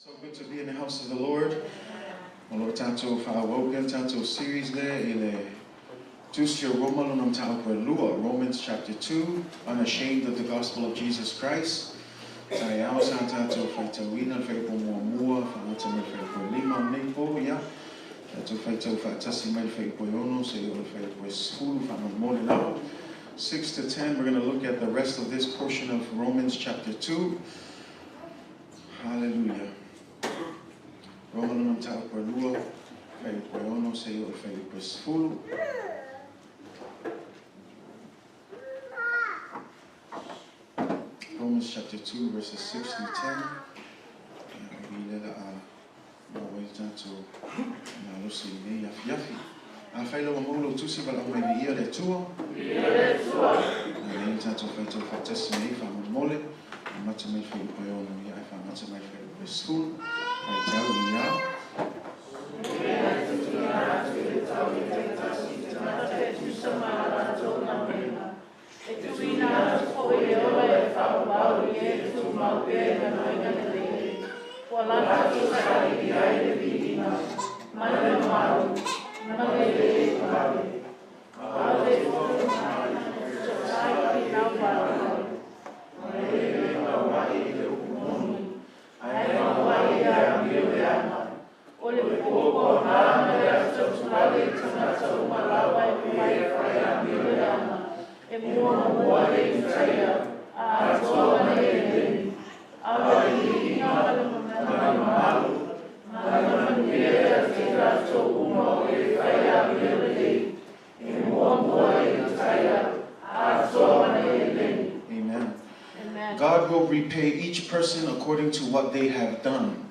So good to be in the house of the Lord. O lo o tatou faaauau pea le tatou series lea i le Tusi o Roma lona mataupu e lua, Romans chapter 2, Unashamed of the Gospel of Jesus Christ. Taeao sa tatou faitauina le fuaiupu muamua, faagata mai le fuaiupu e lima o lenei po, ia. Tatou faitau faatasi mai le fuaiupu e ono seia oo i le fuaiupu e sefulu faamolemole lava. 6 to 10, we're going to look at the rest of this portion of Romans chapter 2. Hallelujah. Roma lona mataupu e lua, fuaiupu e ono seia oo i le fuaiupu e sefulu. Romans chapter 2 verses 6 through 10. Ia, o i le la a maua ai le tatou malosi i lenei afiafi. Afai lau maua lou tusi valaau mai viia le Atua. Viia le Atua. A lea le tatou faitau faatasi mai ai faamolemole. Amata mai le fuaiupu e ono ia ae faagata mai le fuaiupu e sefulu. Faitau ia. E tuuina atu foi le ola e faaauau i e tumau pea i galuega lelei, ua latou saili ai le viiga ma le mamalu ma le lē vave. Ave i le E le gauai i le upu moni, ae gauai i le amio leaga. O le puapuaga ma le atuatuvale i tagata uma lava e omai e fai amio leaga, e muamua le Iutaia, a atoa ma le Eleni. Ave le viiga ma le mamalu ma le manuia ia te i latou uma o e fai amio lelei, e muamua le Iutaia, a atoa ma le Eleni. Amen. Amen. God will repay each person according to what they have done.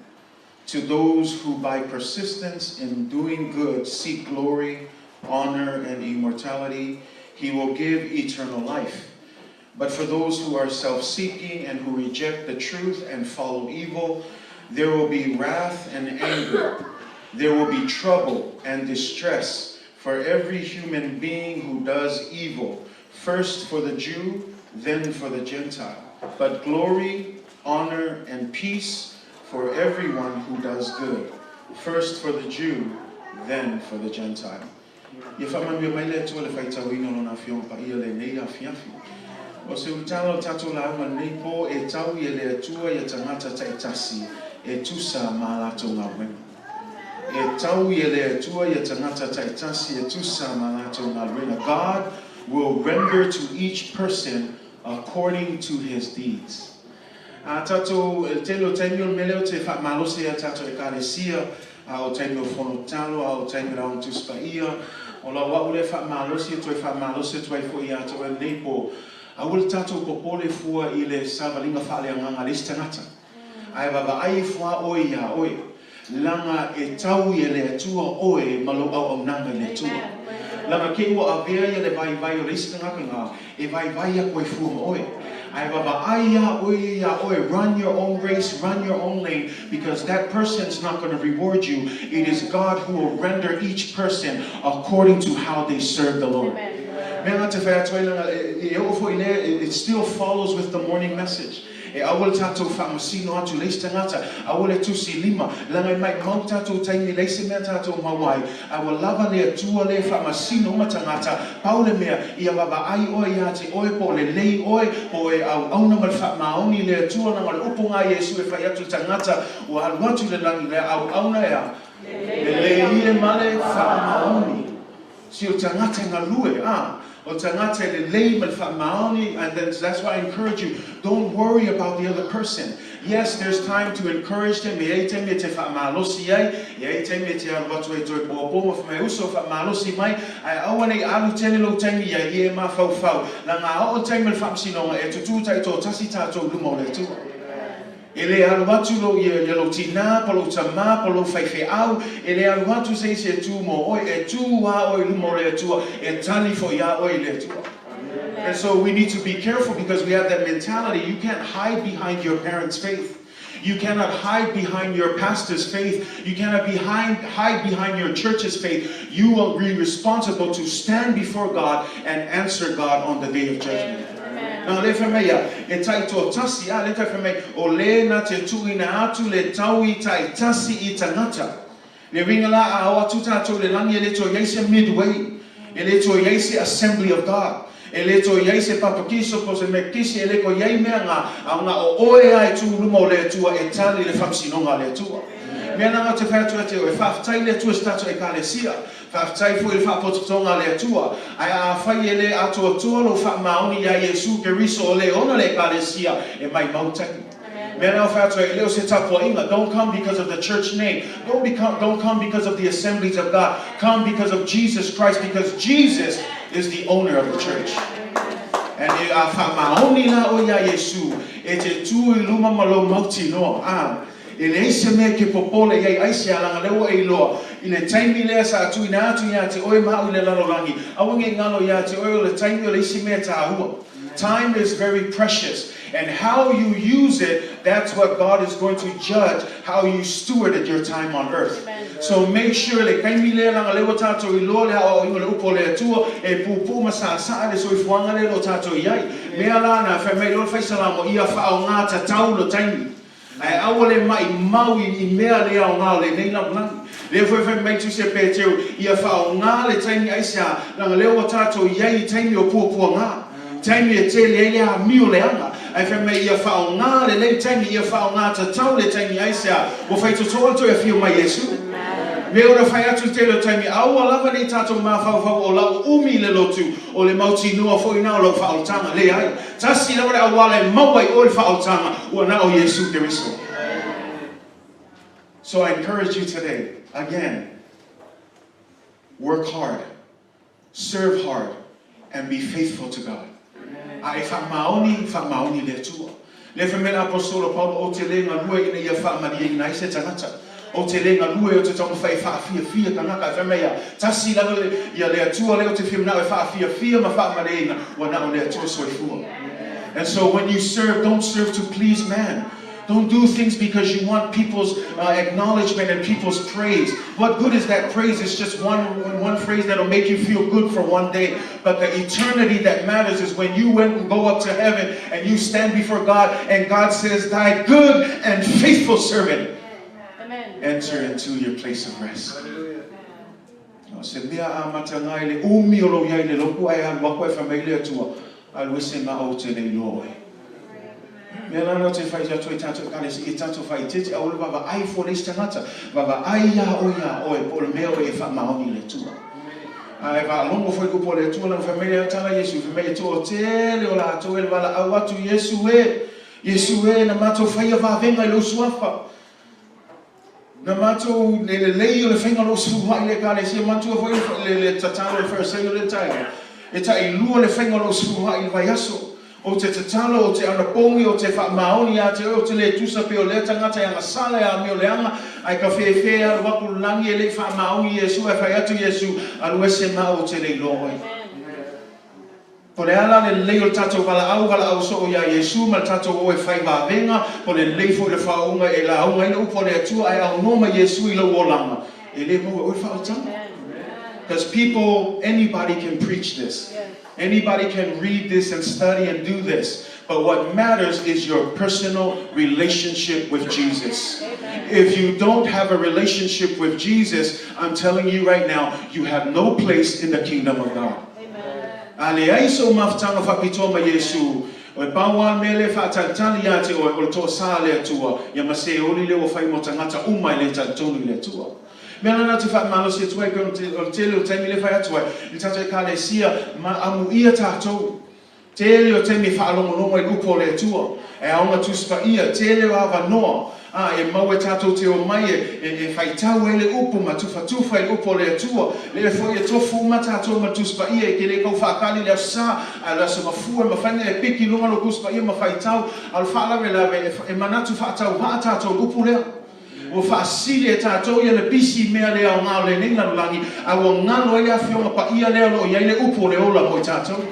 To those who by persistence in doing good seek glory, honor, and immortality, he will give eternal life. But for those who are self-seeking and who reject the truth and follow evil, there will be wrath and anger. There will be trouble and distress for every human being who does evil, first for the Jew, then for the Gentile. But glory, honor, and peace for everyone who does good, first for the Jew, then for the Gentile. Ia faamanuia mai le Atua i le faitauina o Lona Afioga Paia lenei afiafi. O se ulutala o le tatou lauga lenei po, e tau i e le Atua ia tagata taitasi e tusa ma a latou galuega. E tau i e le Atua ia tagata taitasi e tusa ma a latou galuega. God will render to each person according to his deeds. A tatou, e tele o taimi o le mea lea ou te faamalosi ai a tatou Ekalesia, a o taimi o fono tatalo, a o taimi o le Aoga Tusi Paia, o lau au lea faamalosi e toe faamalosi atu ai foi ia te oe lenei po, aua le tatou popole fua i le savaliga faaleagaga a le isi tagata. Ae vaavaai ifo a oe iā oe, laga e tau i e le Atua oe ma lou auaunaga i le Atua. Laga ke ua avea ia le vaivai o le isi tagata ga, e vaivai aku ai fua ma oe. Ae vaavaai iā oe ia iā oe, run your own race, run your own lane, because that person's not gonna reward you, it is God who will render each person according to how they serve the Lord. Mea ga te whai atu ai laga, e oo foi lea, it still follows with the morning message. E aua le tatou faamasino atu le isi tagata, aua le tusi lima, leaga e maimau tatou taimi leai se mea tatou mau ai, a ua lava le Atua le faamasino uma tagata, pau le mea, ia vaavaai oe ia te oe po o lelei oe, po o e auauna ma le faamaoni i le Atua, leaga o le upu ga Iesu e fai atu i le tagata ua alu atu i le lagi, le auauna e a? Lelei e ma le faamaoni. Si o tagata e galue, a o tagata e lelei ma le faamaoni, and then that's why I encourage you, don't worry about the other person. Yes, there's time to encourage them, e ai taimi e te faamalosi ai, e ai taimi e te alu atu ai toe pōpō ma whai mai uso faamalosi mai, ae aua nei alu tele lou taimi ia i e mafaufau, laga a oo taimi o le faamasinoga e tutū taitoatasi tatou i luma o le Atua. E le alu atu lou ia, ia lou tinā, po lou tamā, po lou faifeau, e le alu atu se isi e tū mō oe, e tū a oe i luma o le Atua, e tali foi iā oe i le Atua. And so we need to be careful because we have that mentality, you can't hide behind your parents' faith. You cannot hide behind your pastor's faith. You cannot behind, hide behind your church's faith. You will be responsible to stand before God and answer God on the day of judgment. Amen. Leaga o lea e fai mai ia, e taitoatasi, a lea e tau fai mai, o le na te tuuina atu le taui taitasi i tagata. Le uiga la a o atu tatou i le lagi e le toe i ai se Midway, e le toe i ai se Assembly of God, e le toe i ai se Papakiso po o se Mekisi, e le toe i ai mea na, a na o oe lava e tu i luma o le Atua e tali i le faamasinoga a le Atua. Mea la na ou te fai atu ia te oe, faafetai i le Atua i se tatou Ekalesia, faafetai foi i le faapotopotoga a le Atua, ae afai e le atoatoa lou faamaoni ia Iesu Keriso o le ona le Ekalesia, e maimau taimi. Mea la ou fai atu ai, e le o se tapuaiga, don't come because of the church name, don't become, don't come because of the assemblies of God, come because of Jesus Christ, because Jesus is the owner of the church. And e a faamaoni la oe iā Iesu, e te tu i luma ma lou mautinoa, a e leai se mea e ke popole i ai aisea leaga lea ua e iloa i le taimi lea sa tuuina atu ia te oe ma au i le lalolagi, aua nei galo ia te oe o le taimi o le isi mea taua. Time is very precious and how you use it, that's what God is going to judge how you stewarded your time on earth. So make sure le taimi lea leaga lea ua tatou iloa le aoaoina o le upu o le Atua e pupuu ma saasaa le soifuaga lea o lo o tatou i ai. Mea la na fai mai loa le Faisalamo, ia faaaoga tatau lo taimi. Ae aua le maimau i mea le aoga o lenei lalolagi. Lea foi fai mai Tusi a Peteu, ia faaaoga le taimi aisea, leaga lea ua tatou i ai i taimi o puapuaga, taimi e tele ai le amio leaga. Ae fai mai ia faaaoga lelei taimi, ia faaaoga tatau le taimi aisea, ua faitotoa le toe afio mai Iesu. Mea ona fai atu i le tele o taimi, aua lava nei tatou mafaufau o lau umi i le lotu, o le mautinoa foi na o lau faaolataga. Leai. Tasi lava le auala e maua ai oe le faaolataga, ua na o Iesu Keriso. So I encourage you today, again, work hard, serve hard, and be faithful to God. A e faamaoni, faamaoni le Atua. Lea fai mai le Aposetolo Paulo, Ou te le galue ina ia faamalieina ai se tagata. Ou te le galue ou te taumafai e faafiafia tagata. Ae fai mai ia, tasi lava le, ia le Atua lea ou te fia manao e faafiafia ma faamalieina, ua na o le Atua soifua. And so when you serve, don't serve to please man. Don't do things because you want people's acknowledgement and people's praise. What good is that praise? It's just one, one phrase that'll make you feel good for one day. But the eternity that matters is when you went and go up to heaven and you stand before God and God says, Thy good and faithful servant, Amen. enter into your place of rest. O se mea amata ngai le umi o lou iai le lotu ae alu aku ae fai mai le Atua, alu ese ma ou te le iloa oe. Mea lana ou te fai atu ai tatou Ekalesia, ia tatou faaeteete, aua le vaavaai fua le isi tagata, vaavaai ia oe ia oe po o le mea oe e faamaoni i le Atua. Ae faalogo foi le upu a le Atua lana fai mai lea tala Iesu, fai mai e toatele o latou e le valaau atu, Iesu e, Iesu e, na matou faia vavega i lou suafa. Na matou le lelei o le faiga o lou sefuluai i le Ekalesia, manatua foi le le tatalo a le Fariseio lea taeao, e tailua le faiga o lou sefuluai i le vaiaso. Ou te tatalo, ou te anapogi, ou te faamaoni ia te oe, ou te le tusa pei o lea tagata e agasala e amio leaga, ae ka fefe alu aku le lagi e le i faamaoni Iesu ae fai atu Iesu, alu ese ma au ou te le iloa oe. Po o le a la le lelei o le tatou valaau, valaau soo iā Iesu ma le tatou o e fai vavega, po o le lelei foi o le faauuga e lauga ai le upu a le Atua ae aunoa mai Iesu i lou olaga, e le maua e oe le faaolataga. Because people, anybody can preach this. Anybody can read this and study and do this. But what matters is your personal relationship with Jesus. If you don't have a relationship with Jesus, I'm telling you right now, you have no place in the kingdom of God. A leai sou mafutaga faapitoa ma Iesu, o e pau lava le mea lea e faatalitali ia te oe, o le toasa a le Atua, ia ma se oli lea ua fai mo tagata uma e le talitonu i le Atua. Mea la na te faamalosi atu ai, pei o le tele o taimi lea e fai atu ai, i le tatou Ekalesia, ma amuia tatou. Tele o taimi e faalogologo ai i le upu o le Atua, e aoga Tusi Paia, tele o avanoa, a, e maua e tatou te omai e, e, e faitau ai le upu ma tufatufa i le upu o le Atua. Lea foi e tofu uma tatou ma le Tusi Paia, e te le tau faatali i le Aso Sa, a o le Aso Gafua e mafai ona e piki i luga lou Tusi Paia ma faitau, a o le faalavelave, e, e manatu faatauvaa tatou i le upu lea. Ua faasili e tatou ia le pisi i mea le aoga o lenei lalolagi, a ua galo ai le Afioga Paia lea o lo o i ai le upu o le ola mo i tatou.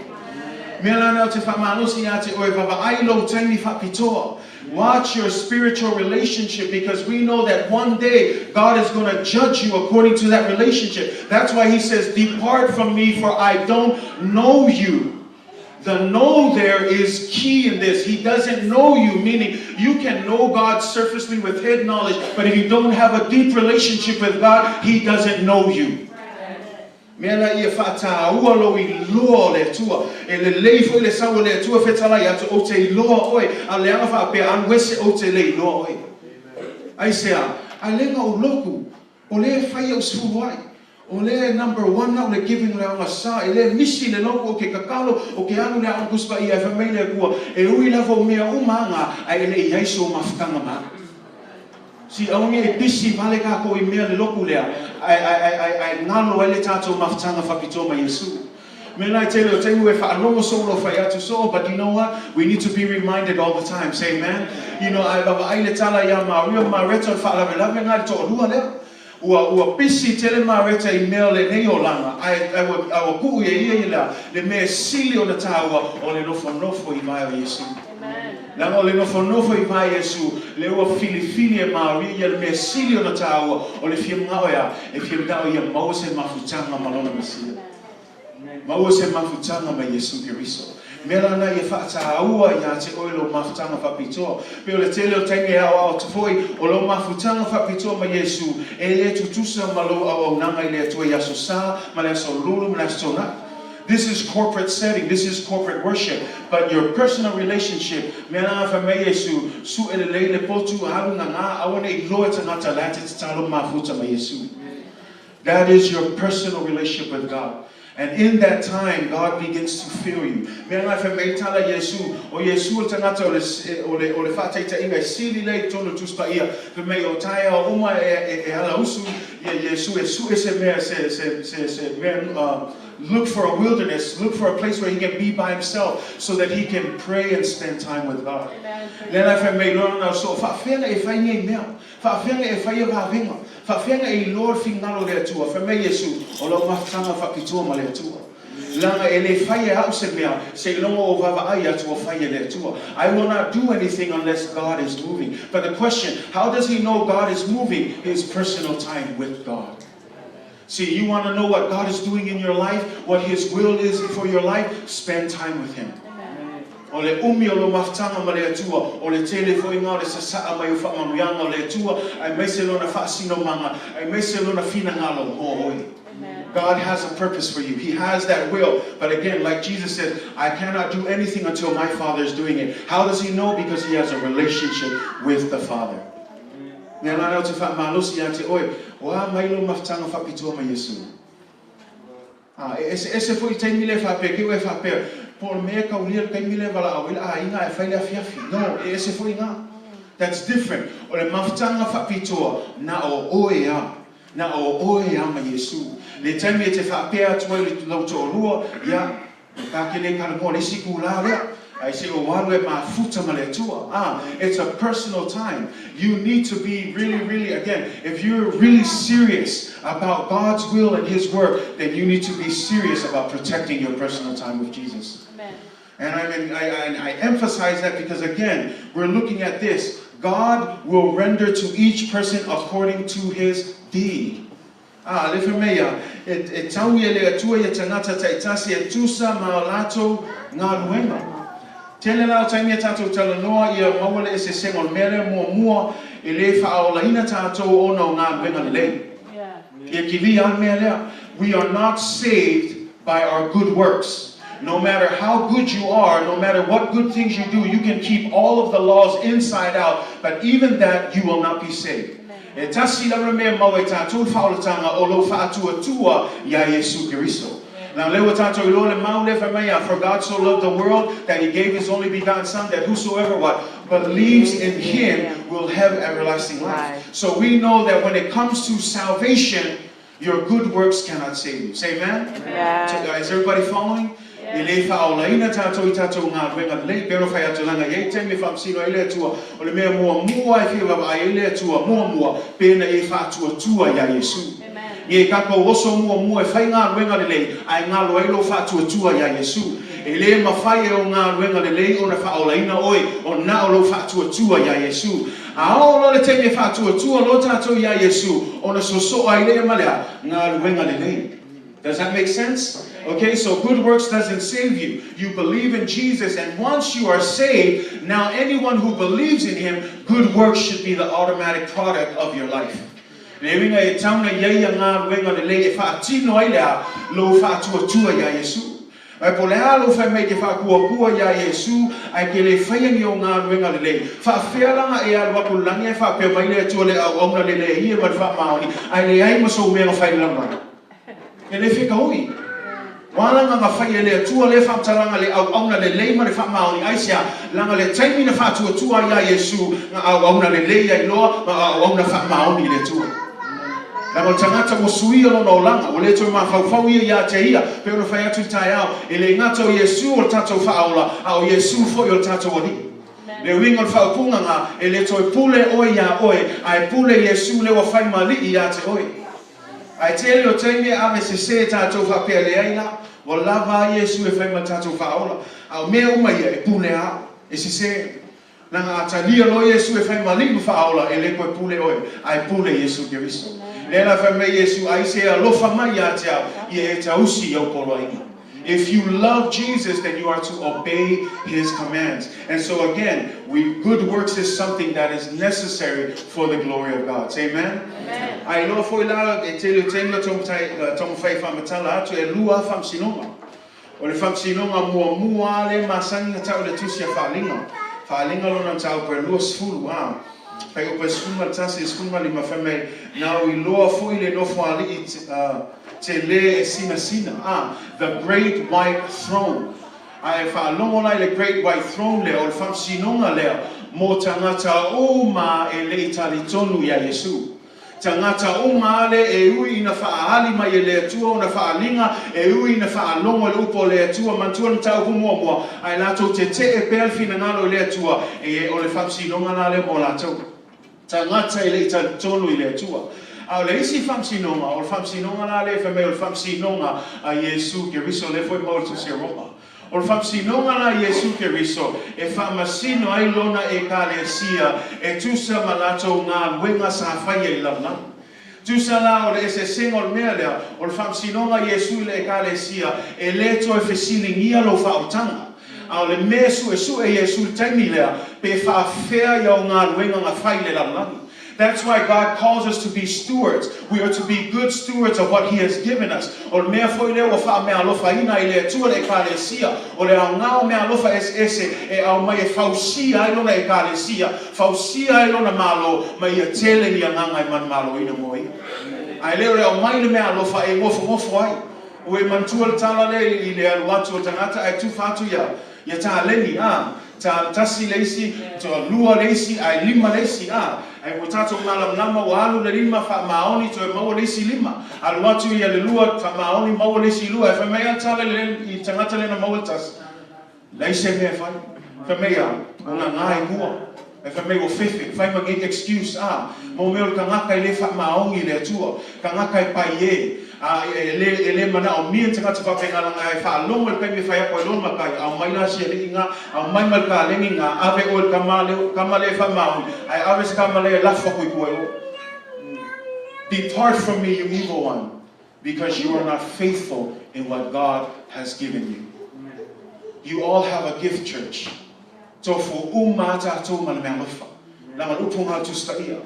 Mea la lea ou te faamalosi ia te oe, vaavaai lou taimi faapitoa. Watch your spiritual relationship because we know that one day God is going to judge you according to that relationship. That's why he says, Depart from me for I don't know you. The know there is key in this. He doesn't know you, meaning you can know God surfacely with head knowledge, but if you don't have a deep relationship with God, He doesn't know you. Mea la ia faataua lou iloa o le Atua. E lelei foi le sau o le Atua fetalai atu ou te iloa oe, a leaga faapea alu ese ou te le iloa oe. Aisea? Ai le na ou lotu, o lea e fai au sefulu ai. O lea e number one au le giving le aogasa, e le misi le lotu o ke tatalo, o ke alu le Aoga Tusi Paia e fai mai le Atua, e ui lava o mea uma aga, ae e le i ai sou mafutaga ma au. Si aua ne i pisi vale kākou i mea le lotu lea, ae, ae, ae, ae, ae galo ai le tātou mafutaga faapitoa ma Iesu. Mea la e tele o taimi ua e faalogo soo lou fai atu soo, but you know what? We need to be reminded all the time. Say amen. You know, a e vaavaai le tala iā Maria ma Mareta o le faalavelave lena i le toalua lea. Ua, ua pisi tele Mareta i mea o lenei olaga, ae, ae ua, ae ua tuu e ia ia le mea e sili ona tāua o le nofonofo i vae o Iesu. Leaga o le nofonofo i vae Iesu, lea ua filifili e Maria ia le mea sili ona tāua o le fia manao e a? E fia manao ia maua se mafutaga ma lona Mesia. Maua se mafutaga ma Iesu Keriso. Mea la na ia faatāua iā te oe lou mafutaga faapitoa. Pei o le tele o taimi e aoao atu foi, o lou mafutaga faapitoa ma Iesu, e le tutusa ma lou auaunaga i le Atua i Aso Sa, ma le Aso Lulu, ma le Aso Toonai. This is corporate setting, this is corporate worship, but your personal relationship, mea la fai mai Iesu, suʻe lelei le potu, alu ngagā, aua ne i iloa e tagata la e te tatalo mafuta ma Iesu. That is your personal relationship with God. And in that time, God begins to fill you. Mea la e fai mai tala Iesu, o Iesu o le tagata o le, o le, o le faataitaiga e sili lea i totonu o Tusi Paia, fai mai o taeao uma e, e, e ala usu ia Iesu e suʻe se mea, se, se, se, se mea, look for a wilderness, look for a place where he can be by himself so that he can pray and spend time with God. Lea la e fai mai loa na o soo faafeaga e fai nei mea. Faafeaga e fai e vavega. Faafeaga e iloa le finagalo o le Atua. Fai mai Iesu, o lau mafutaga faapitoa ma le Atua. Leaga e le fai e au se mea, seiloga o vaavaai atu o fai e le Atua. I will not do anything unless God is moving. But the question, how does he know God is moving? His personal time with God. See, you want to know what God is doing in your life, what His will is for your life, spend time with Him. O le umi o lou mafutaga ma le Atua, o le tele foi nga o le sasaa mai o faamanuiaga o le Atua, aemaise lona faasinomaga, aemaise lona finagalo mo oe. God has a purpose for you. He has that will. But again, like Jesus said, I cannot do anything until my Father is doing it. How does he know? Because he has a relationship with the Father. Mea la ou te faamalosi ia te oe, o a mai lou mafutaga faapitoa ma Iesu? A, e eseese foi i taimi lea e faapea, kei oe e faapea, po o le mea e kaulia le taimi lea e valaau ai le aiga ae fai le afiafi. No, e ese foi nga. That's different. O le mafutaga faapitoa, na o oe a. Na o oe a ma Iesu. Le taimi e te faapea atu ai le lou toalua, ia, E ta ke le talanoa le isi itulā lea, ae se i ou alu e mafuta ma le Atua. Ah, it's a personal time. You need to be really, really, again, if you're really serious about God's will and His work, then you need to be serious about protecting your personal time with Jesus. Amen. And I, mean, I, I, I emphasize that because, again, we're looking at this. God will render to each person according to his deed. Ā, le fai mai ia, E, e tau ia le Atua ia tagata taitasi e tusa ma a latou galuega. Tele la o taimi a tatou talanoa ia maua le eseesega o le mea lea muamua e le faaolaina tatou ona o galuega lelei. Ia kilia a le mea lea. We are not saved by our good works. No matter how good you are, no matter what good things you do, you can keep all of the laws inside out, but even that you will not be saved. E tasi lava le mea mau e tātou le faaolataga o lou faatuatua iā Iesu Keriso. Now lea ua tātou iloa le mau lea fai mai a, For God so loved the world that he gave his only begotten son that whosoever what? Believes in him will have everlasting life. So we know that when it comes to salvation, your good works cannot save you. Say amen? Amen. Is everybody following? E le faaolaina tātou i tātou galuega lelei, pei ona fai atu leaga i ai taimi e faamasino ai le Atua, o le mea muamua e fia vaavaai ai le Atua, muamua, pena e faatuatua iā Iesu. Ia i kākou oso muamua e fai galuega lelei, ae galo ai lou faatuatua iā Iesu. E le mafai e o galuega lelei ona faaolaina oe, o na o lou faatuatua iā Iesu. A oo loa le taimi e faatuatua loa tātou iā Iesu, ona soosoo ai lea ma le a? Galuega lelei. Does that make sense? Okay, so good works doesn't save you. You believe in Jesus, and once you are saved, now anyone who believes in him, good works should be the automatic product of your life. Le uiga e tatau ona i ai ia galuega lelei e faatino ai le a lou faatuatua iā Iesu. Ae po o le a lou fai mai e te faatuatua iā Iesu ae e te le faia ni ou galuega lelei, faafefea la ona e alu atu i le lagi ae faapea mai le Atua le auauna lelei e ma le faamaoni ae leai ma sou mea na fai i le lalolagi? E le fetaui. Ua ala ona fai e le Atua lea faamatalaga le auauna lelei ma le faamaoni. Aisea? Leaga le taimi na faatuatua ai ia Iesu, na auauna lelei ai loa ma auauna faamaoni i le Atua. Leaga o le tagata ua suia lona olaga, ua le toe mafaufau ia ia te ia, pei ona fai atu i le taeao, e le gata o Iesu o le tatou Faaola, a o Iesu foi o le tatou Alii. Le uiga o le faaupuga na, e le toe pule oe iā oe, ae pule Iesu lea ua fai ma Alii ia te oe. Ae tele o taimi e ave sese tatou faapea leai la, ua lava a Iesu e fai ma tatou faaola. A o mea uma ia e pule a au, e sese. Leaga a talia loa Iesu e fai ma Alii ma faaola, e le toe pule oe, ae pule Iesu Keriso. Lea la fai mai Iesu, ai se alofa mai ia te au, ia e tausi i ou poloaiga. If you love Jesus, then you are to obey His commands. And so again, we, good works is something that is necessary for the glory of God. Say amen. Amen. Ae iloa foi la e tele o taimi o taumafai e faamatala atu e lua lava faamasinoga. O le faamasinoga muamua lava lea e masani ona tau i le Tusi a Faaaliga. Faaaliga lona mataupu e 20, a. Fuaiupu e 11 i le 15 fai mai, Na ou iloa foi le nofoalii tele e sinasina, a, the great white throne. A e faalogo la i le great white throne lea, o le faamasinoga lea mo tagata uma e le i talitonu iā Iesu. Tagata uma ale e ui ina faaali mai e le Atua ona faaaliga, e ui ina faalogo i le upu a le Atua, manatua le mataupu muamua, ae latou tetee pea le finagalo i le Atua, e, o le faamasinoga la lea mo latou. Tagata e le i talitonu i le Atua. A o le isi faamasinoga, o le faamasinoga la lea e fai mai o le faamasinoga a Iesu Keriso, lea foi e maua i le Tusi a Roma. O le faamasinoga la a Iesu Keriso e faamasino ai Lona Ekalesia e tusa ma latou galuega sa faia i le lalolagi. Tusa la o le eseesega o le mea lea, o le faamasinoga a Iesu i le Ekalesia e le toe fesiligia lou faaotaga. A o le mea e suesue Iesu i le taimi lea, pe faafefea ia o galuega na fai i le lalolagi. That's why God calls us to be stewards. We are to be good stewards of what He has given us. O le mea foi lea ua faameaalofaina ai le Atua le Ekalesia, o le aoga o meaalofa eseese e aumai e fausia ai Lona Ekalesia, fausia ai Lona Malo, ma ia tele ni agaga e manumaloina mo Ia. Ae le o le aumai le meaalofa e nofonofo ai. Ua e manatua le tala lea i le alu atu o le tagata ae tufa atu ia ia taleni, a, ta, tasi le isi, toa lua le isi, ae lima le isi, a. Ae ua tatou malamalama ua alu le lima faamaoni toe maua le isi lima. Alu atu ia le lua faamaoni maua le isi lua. Ae fai mai a le tala i le, i le tagata lea na maua le tasi, Leai se mea e fai. Fai mai a, ua gagā i mua. Ae fai mai ua fefe, fai ma nei excuse, a, mo mea o le tagata e le faamaoni i le Atua, tagata e paie, a, e le, e le manaomia ni tagata faapena leaga e faalogo i le taimi e fai atu ai loa le matai, aumai la si alii na, aumai ma le kaleni na, ave oe i le tama lea, tama lea e faamaoni, ae ave se tama lea e lafo atu i tua i o. Depart from me, you evil one, because you are not faithful in what God has given you. You all have a gift, church. Tofu uma a tatou ma le meaalofa. Leaga o le upu ngā Tusi Paia,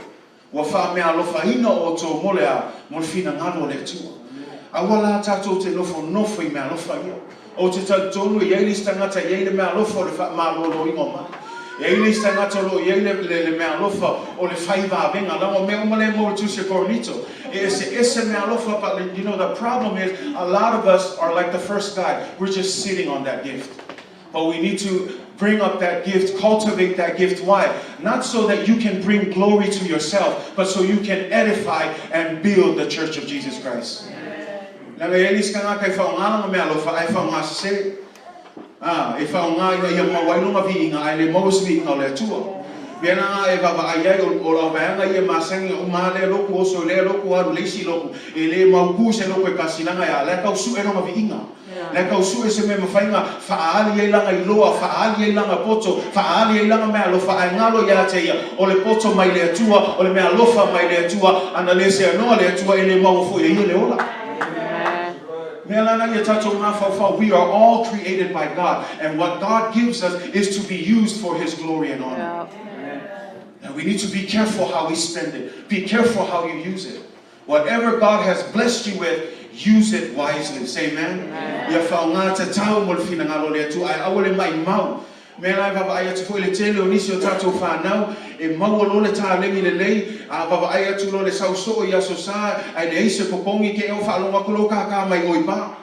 ua faameaalofaina outou mo le a? Mo le finagalo o le Atua. Aua la tatou te nofonofo i meaalofa ia. Ou te talitonu e i ai le isi tagata e i ai le meaalofa o le faamaloloina o mai. E i ai le isi tagata o lo o i ai le, le, le meaalofa o le fai vavega. Leaga o mea uma lea e maua i le Tusi a Korinito. E eseese meaalofa, but you know the problem is a lot of us are like the first guy. We're just sitting on that gift. But we need to bring up that gift, cultivate that gift. Why? Not so that you can bring glory to yourself, but so you can edify and build the church of Jesus Christ. Leaga e i ai le isi tagata e faaaoga lana meaalofa ae faaaoga sese. A, e faaaoga ina ia maua ai lona viiga ae le maua se viiga o le Atua. Mea la na e vaavaai ai o, o lau vaega ia masani na uma lava lea lotu oso i lea lotu alu i le isi lotu e le mautu se lotu e tasi leaga e a, la e tau sue lona viiga. La e tau sue se mea e mafai ona faaali ai lana iloa, faaali ai lana poto, faaali ai lana meaalofa ae galo ia te ia o le poto mai le Atua, o le meaalofa mai le Atua, ana le seanoa le Atua e le maua foi e ia le ola. Mea lana ia tātou mafaufau, we are all created by God. And what God gives us is to be used for His glory and honor. And we need to be careful how we spend it. Be careful how you use it. Whatever God has blessed you with, use it wisely. Say amen. Ia faaaogā tatau mo le finagalo o le Atua ae aua le maʻimau. Mea la e vaavaai atu foi le tele o nisi o tatou fanau e maua loa le taleni lelei, a vaavaai atu loa le sau soo i Aso Sa ae leai se totogi ke eo faalogo atu lou kākā mai oi pa.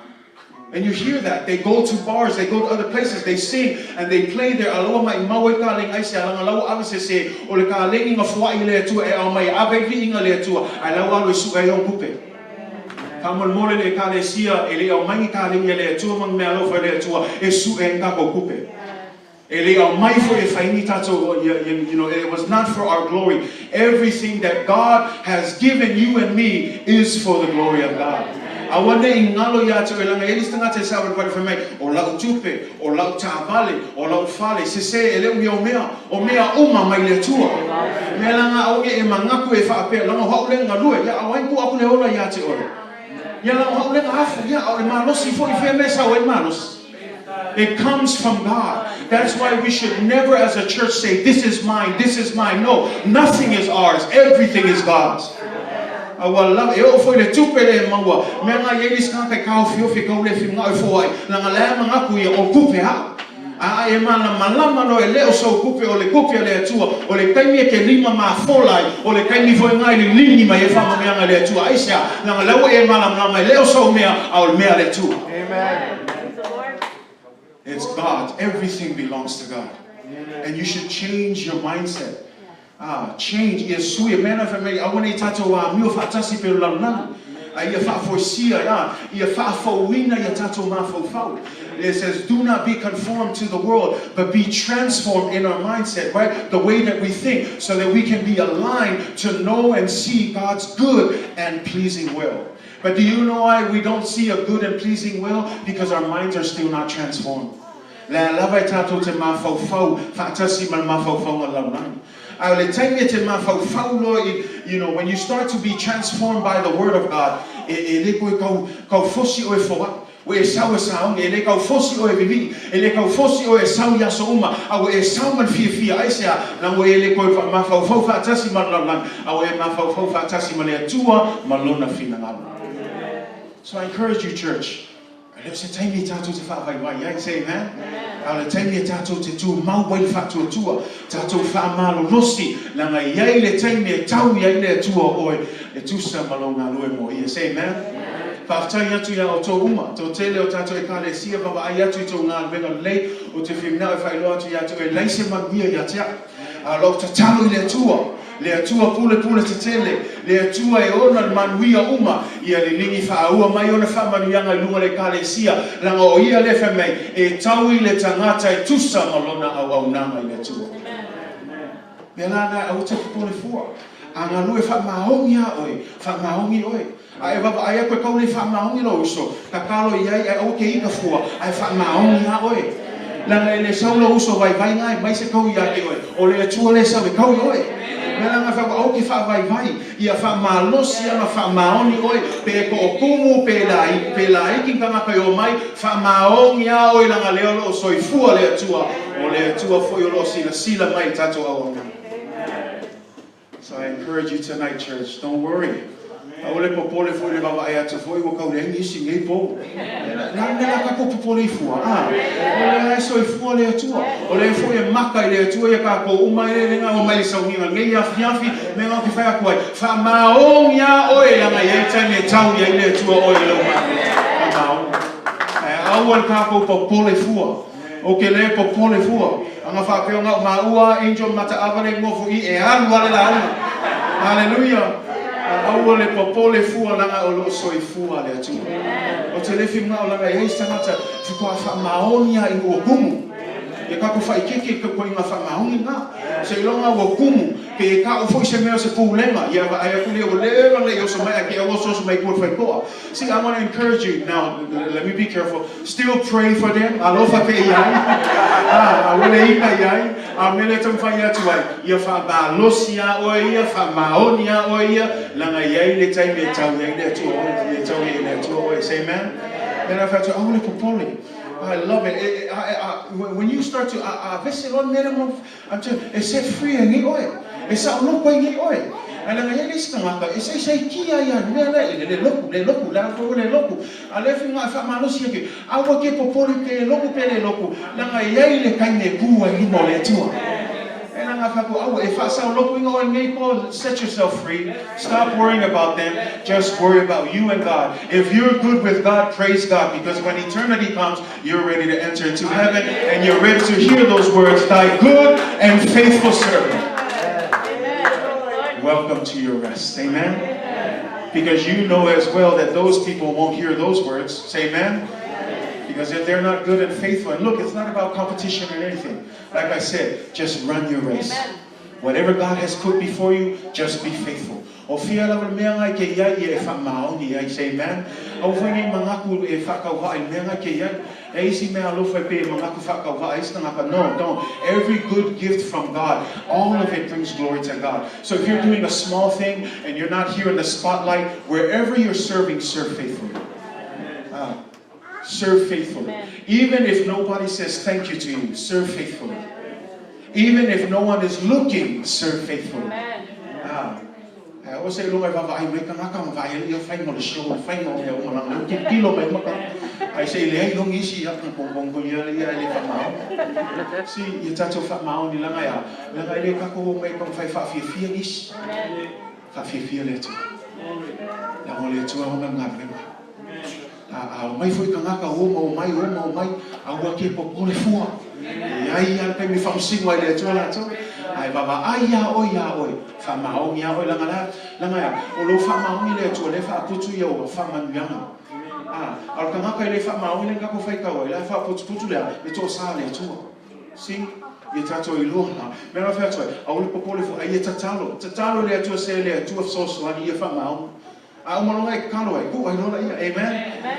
And you hear that. They go to bars, they go to other places, they sing and they play there. Aloha maʻimau ai kaleni aisea laga lau ave sese o le kaleni na foaʻi e le Atua e aumai e ave ai viiga i le Atua ae lau alu e suʻe ai ona tupe. Faamolemole le Ekalesia e le i aumai ni kaleni a le Atua ma ni meaalofa e le Atua e suʻe ai ni tatou tupe. E le i aumai foi e fai ni tatou, it was not for our glory. Everything that God has given you and me is for the glory of God. Aua ne i galo iā te oe laga e iai le isi tagata e savalivali fai mai, o la'u tupe, o la'u taavale, o la'u fale, sese e le o ni au mea, o mea uma mai le Atua. Mea laga aua ne i e manatu e faapea, laga o a'u lea e galue, ia a o ai tuu atu le ola iā te oe? Ia laga o a'u lea na afu, ia a o le malosi foi i fea mea e sau ai le malosi? It comes from God. That's why we should never as a church say, this is mine, this is mine. No, nothing is ours. Everything is God's. Aua lava, e oo foi le tupe le e maua, mea nga i ai le isi tagata e taofiofi e tau le finagao e foai, laga la e manatu ia o tupe a'u. A e malamalama loa e le o sou tupe o le tupe a le Atua, o le taimi e te lima mafola ai, o le taimi foi lena e liligi mai ai faamanuiaga e le Atua. Aisea? Leaga la ua e malamalama e le o sou mea, a o le mea a le Atua. It's God's. Everything belongs to God. And you should change your mindset. Ah, change, ia sui, mea na fai mai, aua ne i tatou amio faatasi pei o le lalolagi, a ia faafoisia, ah, ia faafouina ia tatou mafaufau. It says, do not be conformed to the world, but be transformed in our mindset, right? The way that we think, so that we can be aligned to know and see God's good and pleasing will. But do you know why we don't see a good and pleasing will? Because our minds are still not transformed. Lea lava e tatou te mafaufau faatasi ma le mafaufauga lalolagi. A o le taimi e te mafaufau loa i, you know, when you start to be transformed by the word of God, e, e le koe kau, kau fosi oe foaʻi. Ua e sau e saogi, e le kau fosi oe vivii, e le kau fosi oe e sau i aso uma, a ua e sau ma le fiafia, aisea? Leaga ua e le koe mafaufau faatasi ma le lalolagi, a ua e mafaufau faatasi ma le Atua ma Lona finagalo. So I encourage you, church, E le o se taimi e tatou te faavaivai ai, say amen. A o le taimi e tatou te tumau ai le faatuatua, tatou faamalolosi, leaga e i ai le taimi e tau i ai le Atua oe e tusa ma lou galue mo Ia, say amen. Faafetai atu iā outou uma, tō tele o tatou Ekalesia vaavaai atu i tou galuega lelei, ou te whirinao e faailoa atu iā te oe e leai se manuia iā te au. A o lau tatalo i le Atua, le Atua pulepule tetele, le Atua e ona le manuia uma, ia liligi faaua mai ona faamanuiaga i luga o le Ekalesia, leaga o ia lea fai mai, e tau i le tagata e tusa ma lona auaunaga i le Atua. Mea la na, aua te popole fua. A galue faamaoni a oe, faamaoni oe. A e vaavaai atu e kau le faamaoni lou uso, tatalo i ai ae aua ke ika fua, ae faamaoni a oe. Leaga e le sau lou uso vaivai na e mai se kau ia te oe, o le Atua lea e sau e kau i oe. Mea la na fai ua aua ke faavaivai, ia faamalosi a ma faamaoni oe, pe toʻokumu, pe pe laiti ni tagata e omai, faamaoni a oe leaga lea o lo o soifua le Atua, o le Atua foi o lo o silasila mai i le tatou auaunaga. So I encourage you tonight, church, don't worry. Aua le popole foi le vaavaai atu foi ua kau leai nisi i nei po. Le a le mea la tatou popole i fua, a? O lea e soifua le Atua. O lea foi e maka i le Atua ia tatou uma e le gao mai le sauniga lenei afiafi, mea na ou te fai atu ai, faamaoni a oe leaga e i ai le taimi e tau i ai le Atua oe i lou malo. Faamaoni. Ae aua le tatou popole fua. Ou te le popole fua. Ana faapea ona o maua Angel Mataava le nofo i e alu a le lauga. Hallelujah. Aua le popole fua leaga o lo o soifua le Atua. O te le whiunga o leaga e ai se tagata faatoa faamaoni a i ua kumu. Ia tatou whaikeke i ko inga whamaoni nga. Seiloga ua kumu, pe e ta'u foi se mea o se pulega, ia vaai atu lea ua leva le i oso mai ae te au oso oso mai i tua i le faitoa. See, I want to encourage you. Now, let me be careful. Still pray for them. Alofa pea i ai. Ah, aua le ika i ai. A mea lea e taumafai atu ai, ia faamalosi a oe ia, faamaoni a oe ia, leaga e i ai le taimi e tau i ai le Atua oe, e tau i ai le Atua oe. Say amen. Mea la fai atu, aua le popole. I love it. E, I, I, when you start to, a vese loa le mea lea ma, I'm telling you, e set free ai nei oe. E saoloko ai nei oe. Ae leaga e i ai le isi tagata, e saisai kia ia i le mea lea, e le loku, le loku, le a foi ua le loku. A o lea finagalo e faamalosi atu, aua ke popole pe loku pe le loku, leaga e i ai le taimi e ku ai i luma o le Atua. E leaga fai atu, aua, e faasaolokuina oe lenei po, set yourself free, stop worrying about them, just worry about you and God. If you're good with God, praise God, because when eternity comes, you're ready to enter into heaven and you're ready to hear those words, thy good and faithful servant. Amen. Welcome to your rest. Amen? Because you know as well that those people won't hear those words. Say amen? Because if they're not good and faithful, and look, it's not about competition or anything. Like I said, just run your race. Amen. Whatever God has put before you, just be faithful. O fia lava le mea ngai ke iai ia e whaamaoni ai, say amen. Aua foi nei mangaku e whakauhaa i le mea ngai ke iai. E isi mea alofa e pe e mangaku whakauhaa isi tagata. No, don't. Every good gift from God, all of it brings glory to God. So if you're doing a small thing and you're not here in the spotlight, wherever you're serving, serve faithfully. Serve faithfully. Amen. Even if nobody says thank you to you, serve faithfully. Even if no one is looking, serve faithfully. Amen. Ah. Ae aua se iloga e vaavaai mai tagata ma vaai ai ia faiga o le show, le faiga o mea uma leaga o lea ua tilotilo mai uma tagata. Ae se i leai logi isi ia kong ia ia e le faamaoni. Si ia tatou faamaoni leaga e a? Leaga e le tatou o mai e taumafai e faafiafia nisi. Faafiafia le Atua. Leaga o le Atua e ona le galuega. A, a omai foi tagata, o ma omai, o ma omai, aua ke popole fua. E iai lava le taimi e faamasino ai e le Atua latou. Ae vaavaai lava oe iā oe, faamaoni lava oe, leaga la, leaga e a? O lou faamaoni le Atua lea e faaputu ia ua faamanuiaga. A, a o le tagata e le faamaoni lea na tatou faitau ai, la e faaputuputu le a? Le toasa le Atua. See? Ia tatou iloa la. Mea la fai atu ai, aua le popole fua, a ia tatalo, tatalo i le Atua se le Atua fesoasoani ia faamaoni. A uma loa e tatalo ai, tuu ai loa laia. Amen?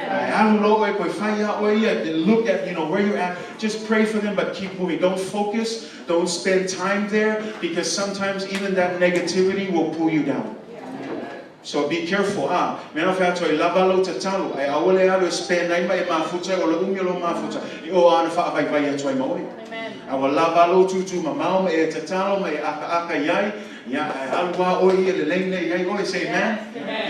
Ae alu loa oe, toe fai lava oe ia, look at, you know, where you're at, just pray for them but keep moving. Don't focus, don't spend time there because sometimes even that negativity will pull you down. So be careful. A, mea na fai atu ai, lava lou tatalo, ae aua le alu e spend ai ma e mafuta ai, o le umi o lou mafuta, i o ana faavaivai atu ai ma oe. A ua lava lou tūtū mamao ma e tatalo ma e akaaka i ai, ia, ae alu lava oe ia le lane lea i ai oe. Say amen.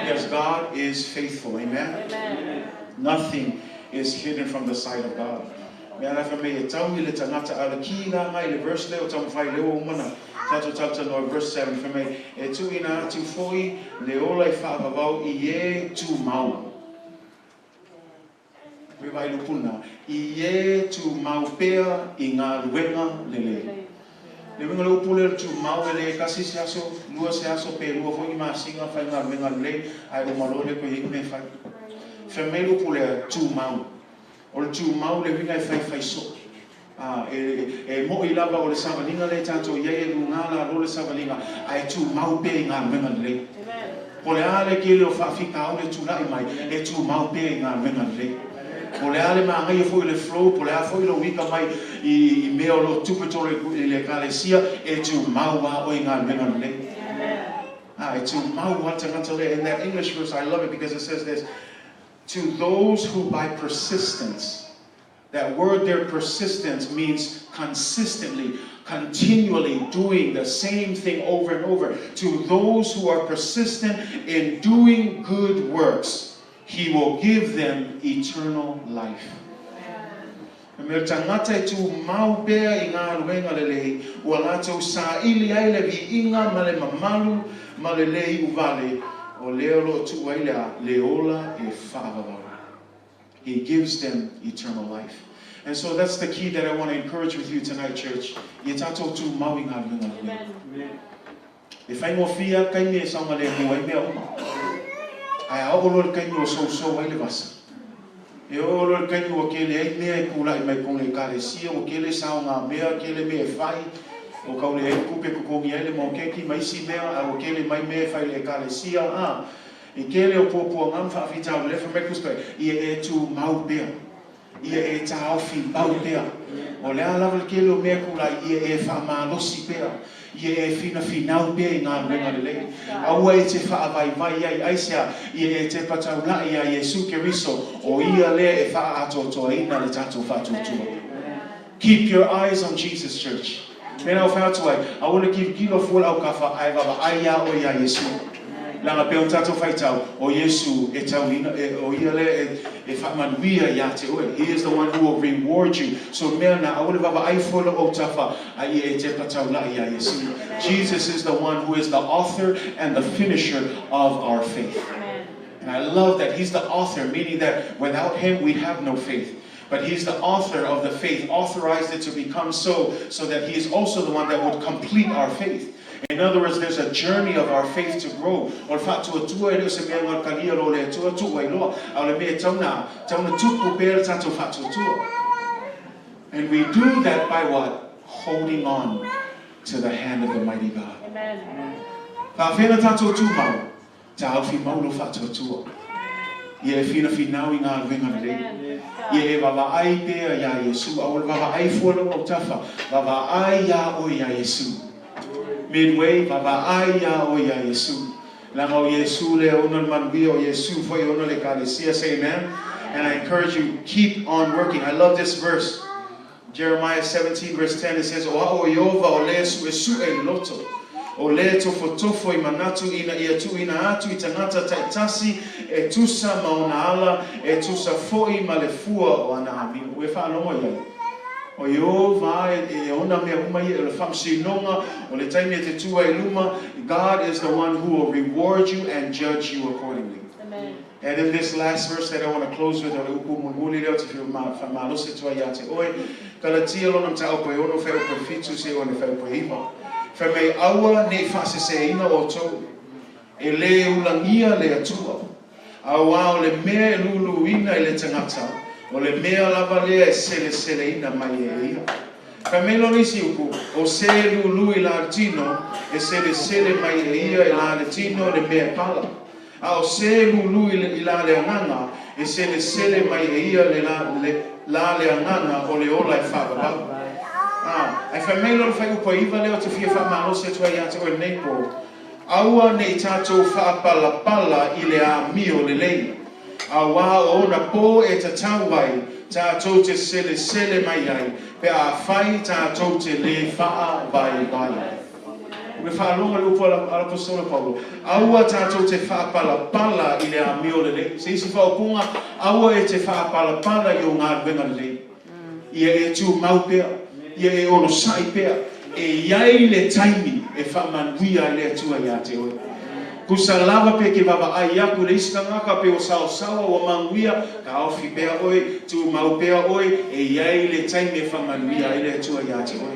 Because God is faithful. Amen. Nothing is hidden from the sight of God. Mea la fai mai e tau i le tagata a le ki la ngai le verse lea o taumafai lea ua uma na tatou talatalanoa i verse 7 fai mai e tuuina atu foi le ola i faavavau i e tumau. Me vaai lupuna, i e tumau pea i galuega lelei. Le uiga o le upu lea o le tumau e le tasi se aso, lua se aso, pe lua foi ni masina fai galuega lelei, ae uma loa le toe i ai ni mea e fai. Fai mai le upu lea, tumau. O le tumau le uiga e faifai soo. A, e, e moʻi lava o le savaliga lea tatou i ai e luga lalo le savaliga, ae tumau pea i galuega lelei. Po o le a le tele o faafitauli e tulai mai, e tumau pea i galuega lelei. Po o le a le manaia foi o le flow, po o le a foi lou ika mai i, i mea o lo o tupe tolo i le Ekalesia, e tumau lava oe i galuega lelei. A, e tumau lava le tagata lea. In that English verse, I love it because it says this, To those who by persistence. That word there, persistence, means consistently, continually doing the same thing over and over. To those who are persistent in doing good works, He will give them eternal life. Me mea tagata e tumau pea i galuega lelei, ua latou saili ai le viiga ma le mamalu ma le le iuvale, o lea o lo o tuu ai le a, le ola e faavavau. He gives them eternal life. And so that's the key that I want to encourage with you tonight, church. Ia tatou tumau i galuega lelei. E faigofie lava le taimi e saogalemu ai mea uma. Ae a oo loa i le taimi ua sousou ai le vasa, e oo loa i le taimi ua tele ai mea e tulai mai totonu o le Ekalesia, ua tele saogamea, tele mea e fai, ua tau leai ni tupe e totogi ai le mokeki ma isi mea, ae ua tele mai mea e fai i le Ekalesia, a, i tele o puapuaga ma faafitauli, lea fai mai le Tusi Paia, ia e tumau pea. Ia e taofi pau pea. O le a lava le tele o mea e tulai, ia e faamalosi pea. Ia e finafinau pea i galuega lelei. Aua e te faavaivai ai, aisea? Ia e tepa taulaʻi iā Iesu Keriso, o Ia lea e faaatoatoaina le tatou faatuatua. Keep your eyes on Jesus, church. Mea na ou fai atu ai, aua le kilokilo fua le aukafa, ae vaavaai iā oe iā Iesu. Leaga pei ona tatou faitau, o Iesu e tauina, e, o Ia lea e, e faamanuia iā te oe. He is the one who will reward you. So mea na, aua le vaavaai fua lou autafa, a ia e tepa taulaʻi iā Iesu. Jesus is the one who is the author and the finisher of our faith. And I love that He's the author, meaning that without Him we have no faith. But He's the author of the faith, authorized it to become so, so that He is also the one that would complete our faith. In other words, there's a journey of our faith to grow. O le faatuatua e le o se mea galekalia lo le Atua tuu ai loa. A o le mea e tatau na, tatau na tupu pea le tatou faatuatua. And we do that by what? Holding on to the hand of the mighty God. Amen. Faafeai na tatou tumau, taofi mau lo faatuatua. Ia e finafinau i galuega lelei. Ia e vaavaai pea iā Iesu, aua le vaavaai fua lou autafa, vaavaai iā oe iā Iesu. Midway, vaavaai iā oe iā Iesu. Leaga o Iesu lea ona le manuia, o Iesu foi ona le Ekalesia. Say amen. And I encourage you, keep on working. I love this verse. Jeremiah 17 verse 10, it says, O a'o Ieova o lē suʻesuʻe i loto, o lē tofotofo i manatu ina ia tuuina atu i tagata taitasi e tusa ma ona ala, e tusa foʻi ma le fua o ana amio. Ua e faalogo i ai? O Ieova e ona mea uma ia, o le faamasinoga, o le taimi e te tu ai i luma, God is the one who will reward you and judge you accordingly. Amen. And in this last verse that I want to close with, o le upu mulimuli lea ou te fia faamalosi atu ai ia te oe, Kalatia lona mataupu e ono fuaiupu e fitu seia oo i le fuaiupu e iva. Fai mai, Aua ne i faaseseina outou, e lē ulagia le Atua. Auā o le mea e luluina i le tagata, o le mea lava lea e seleseleina mai e ia. Fai mai lona isi upu, O se lulu i la le tino, e selesele mai e ia e la le tino le mea e pala. A o se lulu i la le agaga, e selesele mai e ia le la, le, la le agaga o le ola e faavavau. A, ae fai mai lona fuaiupu e iva lea ou te fia faamalosi atu ai ia te oe lenei po, Aua ne i tatou faapalapala i le amio lelei, auā o ona pō e tatau ai tatou te selesele mai ai pe afai tatou te lē faavaivai. Ua faalogo le upu a le Apostola Paulo, Aua tatou te faapalapala i le amio lelei. Se isi faaupuga, Aua e te faapalapala i o galuega lelei. Ia e tumau pea, ia e onosai pea, e i ai le taimi e faamanuia ai le Atua iā te oe. Kusa lava pe ke vaavaai aku i le isi tagata pe ua saosaoa, ua manuia, taofi pea oe, tumau pea oe, e i ai le taimi e faamanuia ai le Atua iā te oe.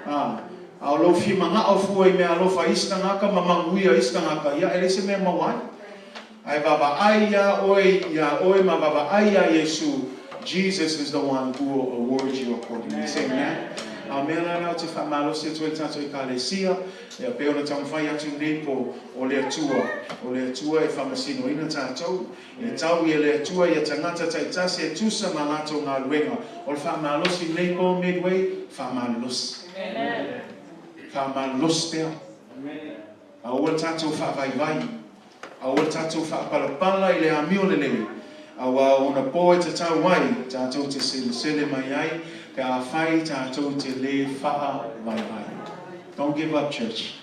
A, a o lou fia manao fua i mea alofa i isi tagata ma manuia isi tagata, ia e leai se mea e maua ai. Ae vaavaai iā oe iā oe ma vaavaai iā Iesu, Jesus is the one who will award you accordingly. Say amen. A mea la la ou te faamalosi atu ai le tatou Ekalesia, ia pei ona taumafai atu nei po o le Atua, o le Atua e faamasinoina tatou, e tau ia le Atua ia tagata taitasi e tusa ma latou galuega. O le faamalosi nei po Midway, faamalosi. Faamalosi pea. Aua le tatou faavaivai. Aua le tatou faapalapala i le amio lelei, auā o ona pō e tatau ai tatou te selesele mai ai pe afai tatou te lē faavaivai. Don't give up, church.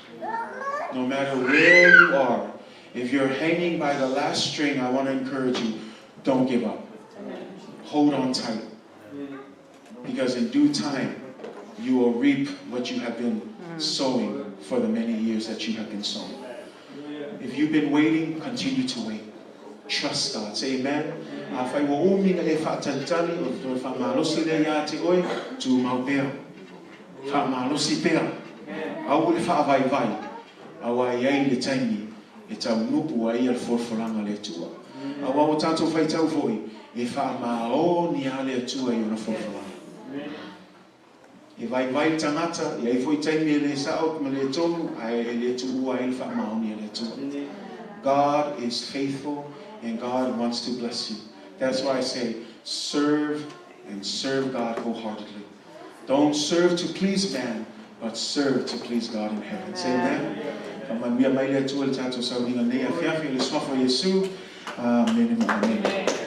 No matter where you are, if you're hanging by the last string, I want to encourage you, don't give up. Hold on tight. Because in due time, you will reap what you have been sowing for the many years that you have been sowing. If you've been waiting, continue to wait. Trust God. Say amen. Afai ua umi na e faatalitali, o te toe faamalosi lea iā te oe, tumau pea. Faamalosi pea. Aua le faavaivai, auā e i ai le taimi e taunuu ai ia le folafolaga a le Atua. Auā ua tatou faitau foi, e faamaoni lava le Atua i ona folafolaga. E vaivai le tagata, e i ai foi taimi e le sao ma le tonu, ae e le tuua ai le faamaoni a le Atua. God is faithful and God wants to bless you. That's why I say, serve and serve God wholeheartedly. Don't serve to please man, but serve to please God in heaven. Say amen. Faamanuia mai le Atua i le tatou sauniga nei afiafi i le suafa o Iesu. Amene ma amene.